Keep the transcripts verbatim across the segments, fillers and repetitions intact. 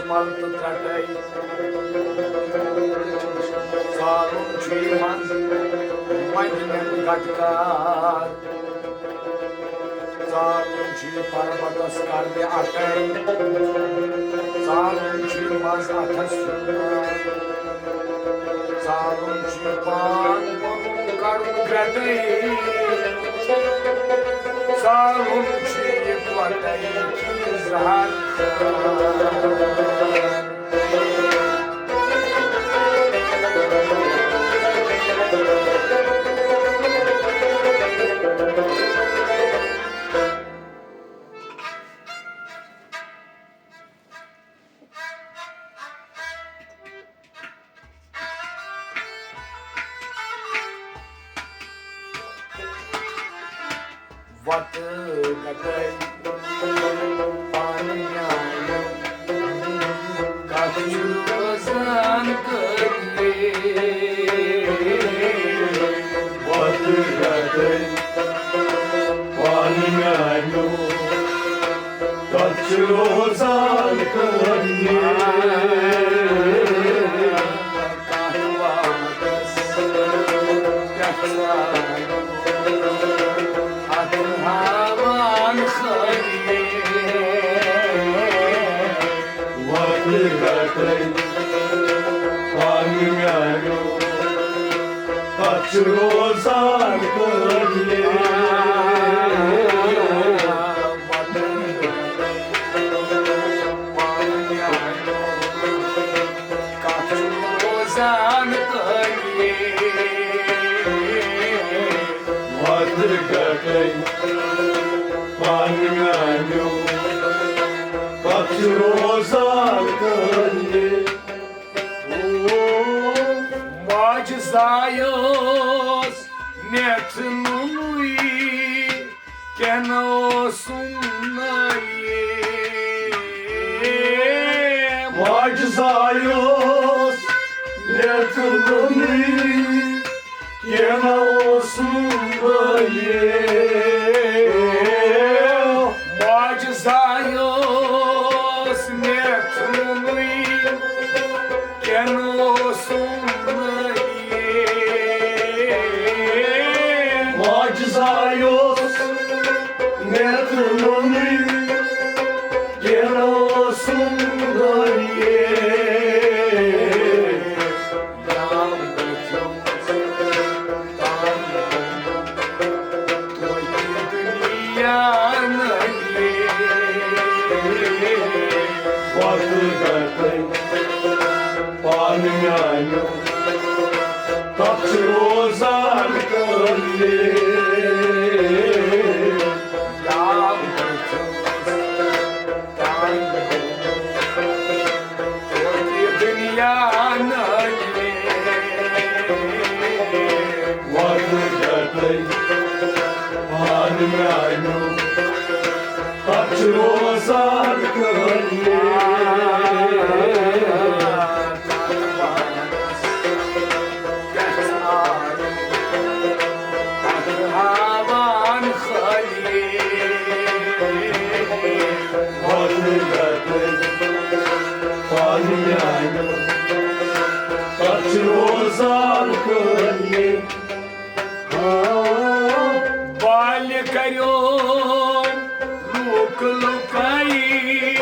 مل تہٕ ترٛٹے۔ ژالُن چھُ یِوان مدنٮ۪ن گٹکار۔ ژالُن چھُ یہِ پربتس کرنہِ اٹے۔ ژالُن چھُ یہِ منٛز اتھس یُن۔ ژالُن چھُ یہِ پان پنُن کرُن گرٹے۔ ژالُن چھُ یہِ پتہٕ أکِس زہر۔ وتہٕ گٹے پانہٕ میانہِ، کتھ چھُ روزان کٔرِتھ؟ وتہٕ گٹے پانہٕ میانہِ، کتھ چھُ روزان کٔرِتھ؟ وتہٕ گٹے پانہٕ میانہِ، کتھ چھُ روزان کٔرِتھ؟ کتھ چھُ روزان کٔرِتھ؟ وتہٕ گٹے پانہٕ میانہِ، کتھ چھُ روزان کٔرِتھ؟ او، ماجہِ زایہِ ٲس میتھِ نُنٕے، کینٛہہ نہٕ اوسُم نٲیِتھ۔ ماجہِ زایہِ ٲس میتھِ نُنٕے، کینٛہہ نہٕ اوسُم نٲیِتھ۔ ماجہِ زایہِ ٲس میتھِ نُنٕے، کینٛہہ نہٕ اوسُم نٲیِتھ۔ ماجہِ زایہِ اوس میتھِ نُنٕے، کینٛہہ نہٕ اوسُم نٲیِتھ۔ گام بچوس، تام توتہِ دُنیا نٲیِتھ۔ وتہٕ گٹے پانہٕ میانہِ، کتھ چھُ روزان کٔرِتھ؟ یا بہٕ چھُس تنگ، توتہِ دُنیا نٲیِتھ۔ وتہٕ گٹے پانہٕ میانہِ، کتھ چھُ روزان کٔرِتھ؟ ہاوان خٲلی۔ وتہٕ گٹے پانہٕ میانہِ، کتھ چھُ روزان کٔرِتھ؟ بالہِ کریو لوٗکہٕ لوٗکے،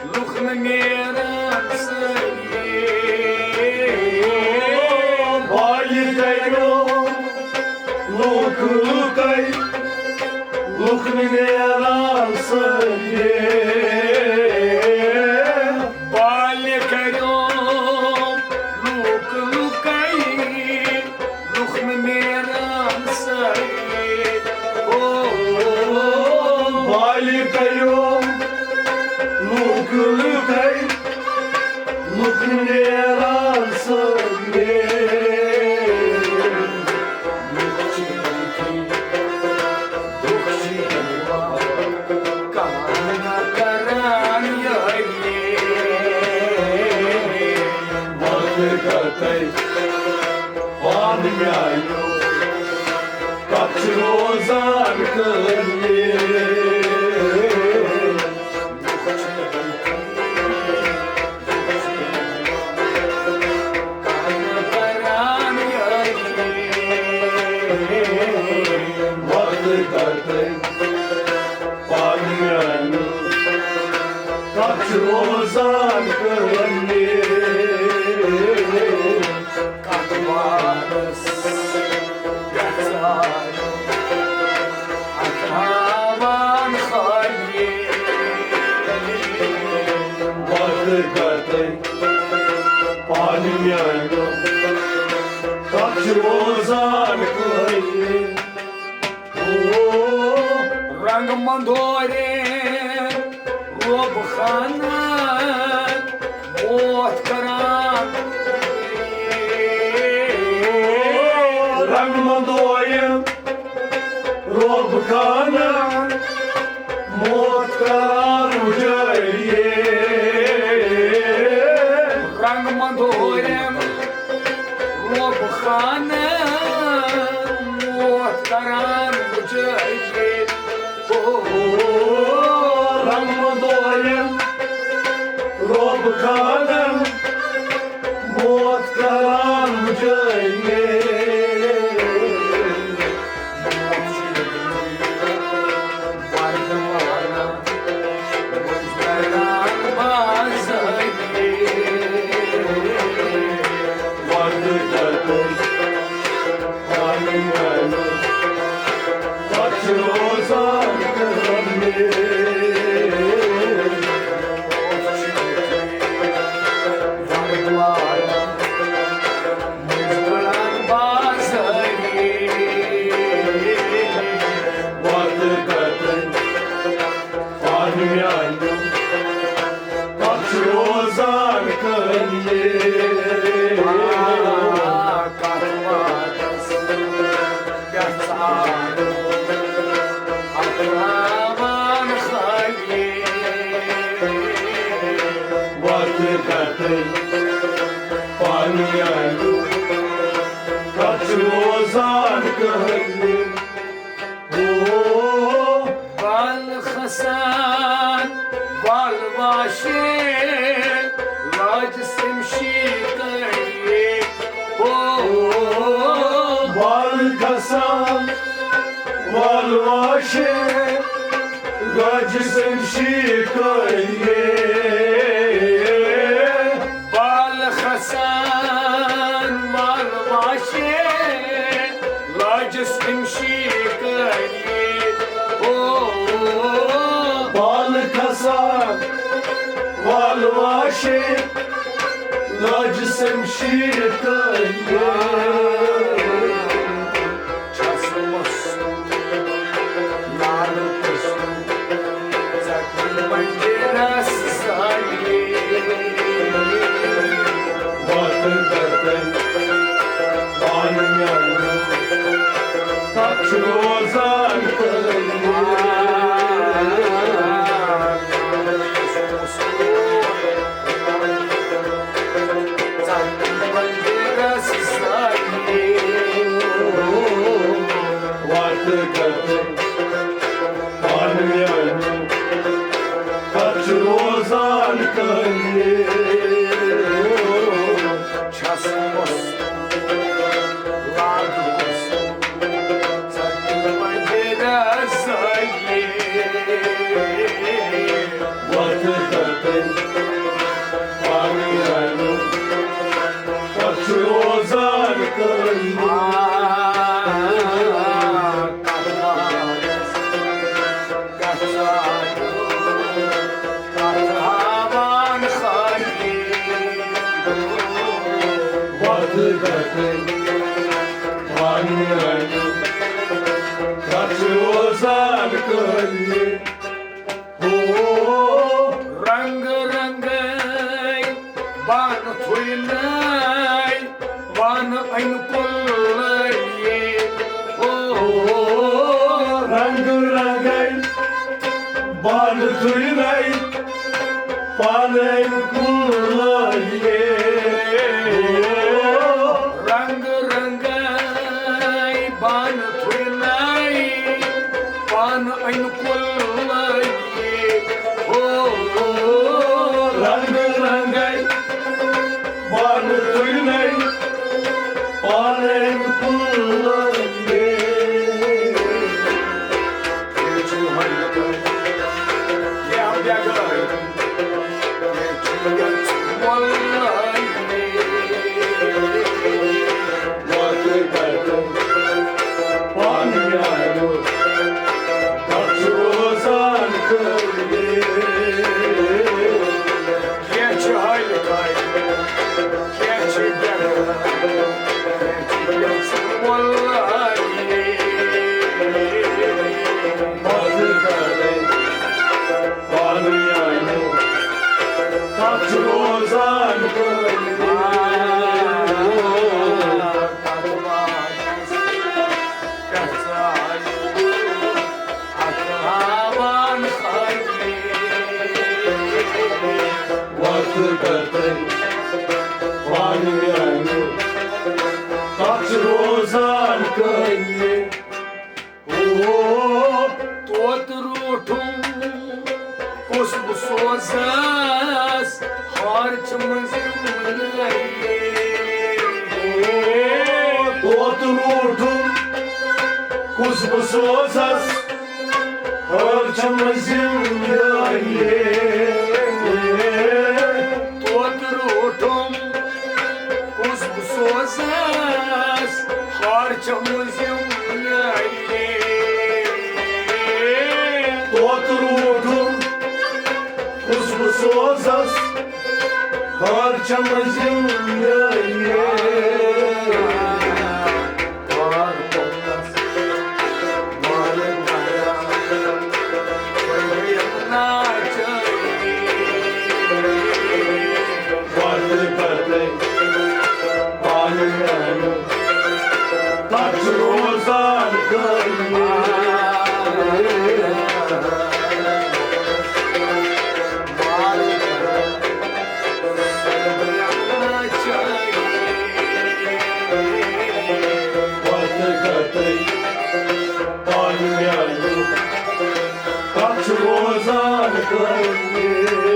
لُکھ نہٕ نیران سٲری۔ بالہِ کریو لوٗکہٕ لوٗکے، لُکھ نہٕ نیران سٲری۔ بالہِ کریو لوٗکہٕ لوٗکے، لُکھ نہٕ نیران سٲری۔ او، بالہِ کریو لوٗکہٕ لوٗکے، لُکھ نہٕ نیران سٲری۔ لُکھ چھِ بِہِتھ، لُکھ چھِ یِوان، کانٛہہ نہ کران یٲری۔ وتہٕ گٹے پانہٕ میانہِ، کتھ چھُ روزان کٔرِتھ؟ لُکھ چھِ بِہِتھ، پانہٕ میٛانہِ کتھ چھُ روزان کٲنی۔ کتھ وارس گژھان اکھاوان خٲلی۔ وقت گتٕے پانہٕ میٛانہِ کتھ چھُ روزان کٲنی۔ رنگ مندورے روب خانہ موت کران۔ رنگ مندورے روب خانہ موت کران وُجٲرِیے۔ رنگ مندورے روب خانہ موت کران وُجٲرِیے۔ او رنگ مندورے روب خانہ موت کران وُجٲرِیے۔ پانہٕ میٛانہِ پتہٕ چھُ روزان کٲنی۔ کتھ وعدس پٮ۪ٹھ ژھانٛڈو اکھ راوان خٲلی۔ وتھ کتٕے پانہٕ میٛانہِ پتہٕ چھُ روزان کٲنی۔ او بل کھسان بل واشے لاج سمشی کریے۔ او بل کھسان بل واشے لاج سمشی کریے۔ بال کھسان بال واشے لاجس امشی کری۔ او بال کھسان بال واشے لاجس امشی کری۔ چھس مستور نارٕ قٕسمت ژٹنہٕ پنجہِ رس سالی۔ وتھ گردن پانہٕ میٛانہِ تتھ چھُ روزان کٲنی۔ وتھ گردن پانہٕ میٛانہِ تتھ چھُ روزان کٲنی۔ چھس مستور لاگ کُس ژٹنہٕ پنجہِ رس سالی۔ وتھ گردن پانہٕ میٛانہِ تتھ چھُ روزان کٲنی۔ کتھ ہاوان خٲلی۔ وتھ گردن پانہٕ میٛانہِ تتھ چھُ روزان کٲنی۔ او رنگ رنگے بان تھوئی ناے بان ان کل لائیے۔ او رنگ رنگے بان تھوئی ناے بان ان کل لائیے۔ رنگ رنگے بان تھوئی ناے بان ان کل لائیے۔ او رنگ رنگے بان تھوئی ناے بان ان کل لائیے۔ ساس ہار چھِ مٔنٛزِم لٲیِتھ۔ طوطہٕ روٗٹھُم کُس بہٕ سوزس، ہار چھِ مٔنٛزِم لٲیِتھ۔ طوطہٕ روٗٹھُم کُس بہٕ سوزس، ہار چھِ مٔنٛزِم لٲیِتھ۔ طوطہٕ روٗٹھُم کُس بہٕ سوزس، ہار چھِ مٔنٛزِم لٲیِتھ۔ پتہٕ چھُ روزان قٲیِم۔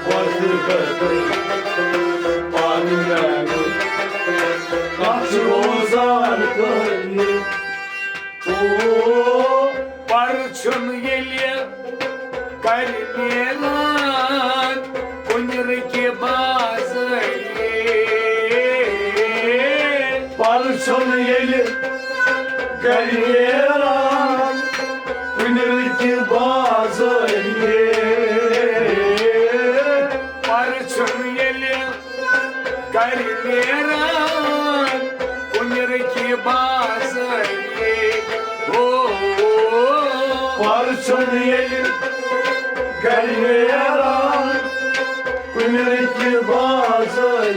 پتہٕ کتٕے پانہٕ میٛانہِ، پتہٕ چھُ روزان قٲیِم۔ پَرٕ چھُنہٕ ییٚلہِ گَرِ نیران کُنہِ رٕکہِ بازرِ۔ پَرٕ چھُنہٕ ییٚلہِ گَرِ نیران کُنہِ رٕکہِ بازرِ۔ پَرٕ چھُنہٕ ییٚلہِ گَرِ نیران کُنہِ رٕکہِ بازرِ۔ او، پَرٕ چھُنہٕ ییٚلہِ گَرِ نیران کُنہِ رٕکہِ بازرِ۔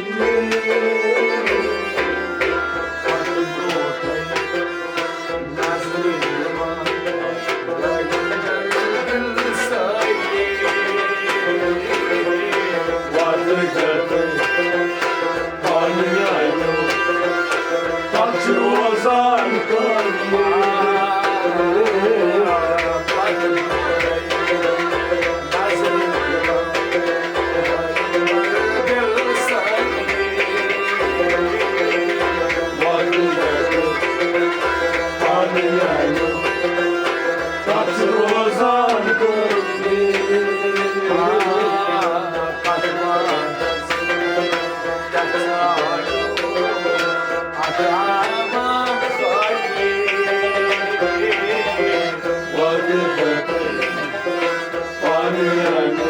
پانہٕ میٛانہِ،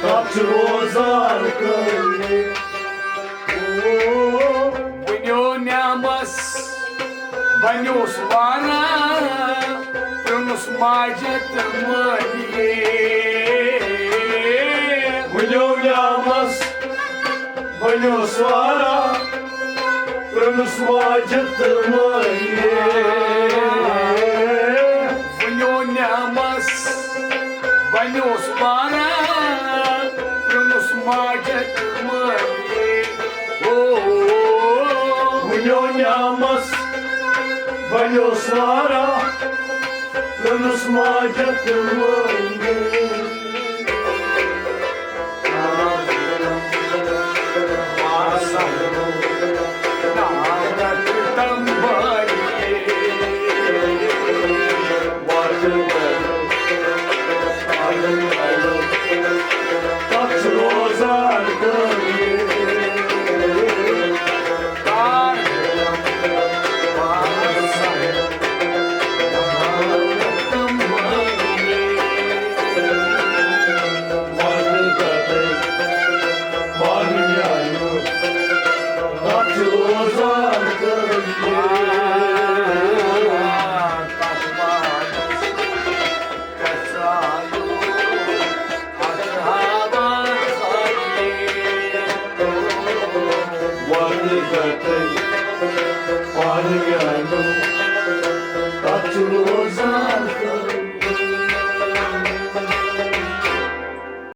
تَتھ چھُ روزان قٲیِم۔ او، وٕنیو نیامَس بَنیوس واراہ، پرٛونُس ماجہِ تہٕ مٲلہِ۔ وٕنیو نیامَس بَنیوس واراہ، پرٛونُس ماجہِ تہٕ مٲلہِ۔ وٕنیو نیامَس بَنیوس واراہ، پرٛونُس ماجہِ تہٕ مٲلہِ۔ او، وٕنیو نیامَس بَنیوس واراہ، پرٛونُس ماجہِ تہٕ مٲلہِ۔